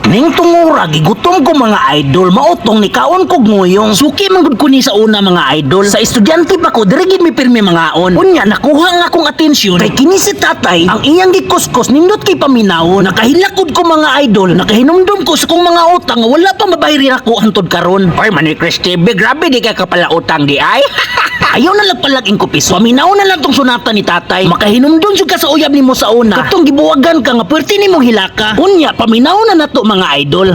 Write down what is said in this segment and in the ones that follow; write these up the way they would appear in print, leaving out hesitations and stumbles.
Ning tungura gigutom ko, mga idol, mautong ni kaon kog nguyong. Suki man gud ko ni sa una, mga idol. Sa estudyante pa ko, diri gid mi pirmi mangaon. Unya nakuha nga akong atensyon kay kini si tatay, ang iyang gikuskos nindot kay paminawon. Nakahilakod ko, mga idol, nakahinumdum ko sa kong mga utang nga wala pa mabayri ako hantod karon. Oy, Manny Chris TV, grabe di ka kapala utang di ay. Ayaw na lang palag ko piso. Paminaw na lang tong sunata ni tatay. Makahinumdum jud ka sa uyab nimo sa una. Katong gibuwagan ka nga pwerte nimo hilaka. Unya, paminaw na nato, mga idol.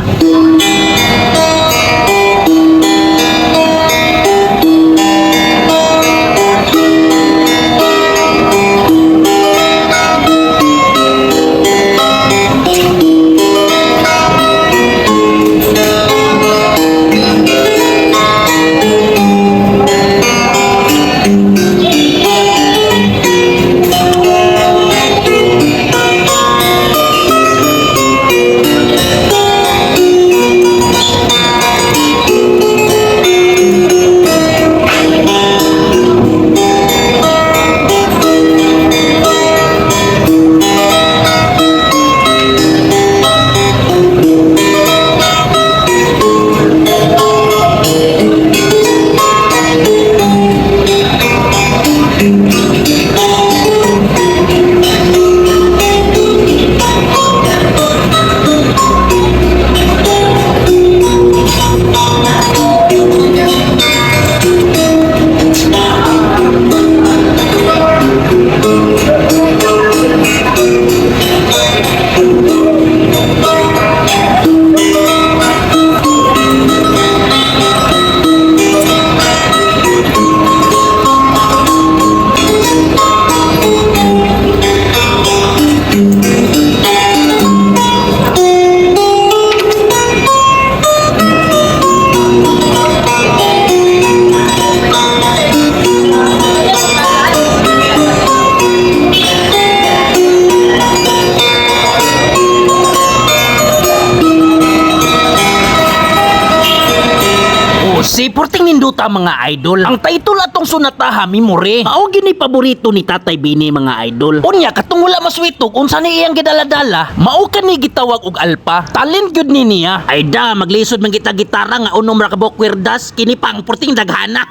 Oh, si porting ninduta, mga idol. Ang title atong sunataha, Memory. Mao gini paborito ni Tatay Bini, mga idol. Unya katong wala maswitog unsa ni iyang gidala-dala, mao kani gitawag og alpa. Talent gyud ni niya. Ay da, maglisod man kita gitara nga unom ra ka buok kwerdas kini pang porting daghana.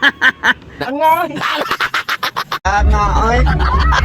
Angoy.